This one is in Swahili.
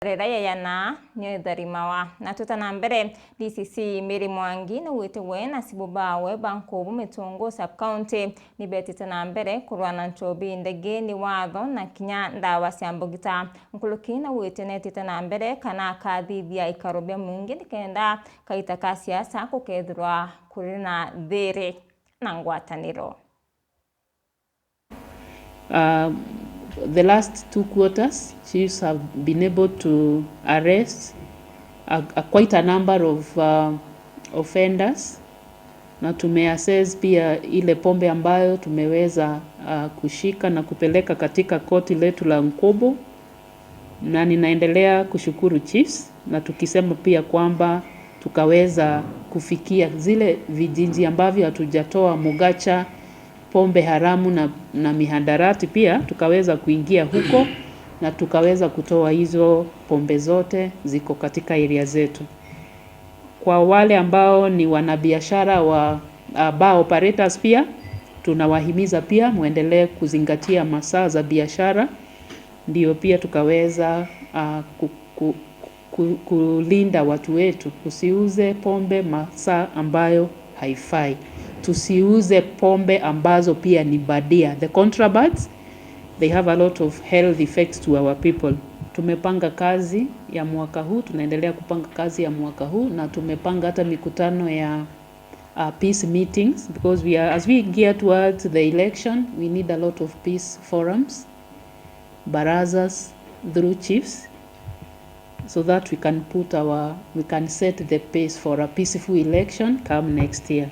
Rĩrĩa yana nĩtharimawa na tutana mbere DCC Mary Mwangi niwite we na sibu bawe bankubu mitungu sub county nibetite na mbere kurwa na nchobi ndege ni watho na kinya ndawa cia mbugita nkuluki na wite netite na mbere kana akathithia ikaro bia mwingi nikenda kaita ka siasa kukethirwa kuri na thiri na ngwataniro. The last 2 quarters, chiefs have been able to arrest quite a number of offenders na tumeassess pia ile pombe ambayo tumeweza kushika na kupeleka katika koti letu la Nkubu, na ninaendelea kushukuru chiefs na tukisema pia kwamba tukaweza kufikia zile vijiji ambavyo hatujatoa mugacha, pombe haramu na mihadarati, pia tukaweza kuingia huko na tukaweza kutoa hizo pombe zote ziko katika area zetu. Kwa wale ambao ni wanabiashara wa bar operators pia tunawahimiza pia muendelee kuzingatia masaa za biashara, ndio pia tukaweza kulinda watu wetu. Usiuze pombe masaa ambayo haifai. Tusiuze pombe ambazo pia ni bandia. The contrabands, they have a lot of health effects to our people. Tumepanga kazi ya mwaka huu, tunaendelea kupanga kazi ya mwaka huu na tumepanga hata mikutano ya peace meetings because we are, as we gear towards the election, we need a lot of peace forums, barazas through chiefs so that we can set the pace for a peaceful election come next year.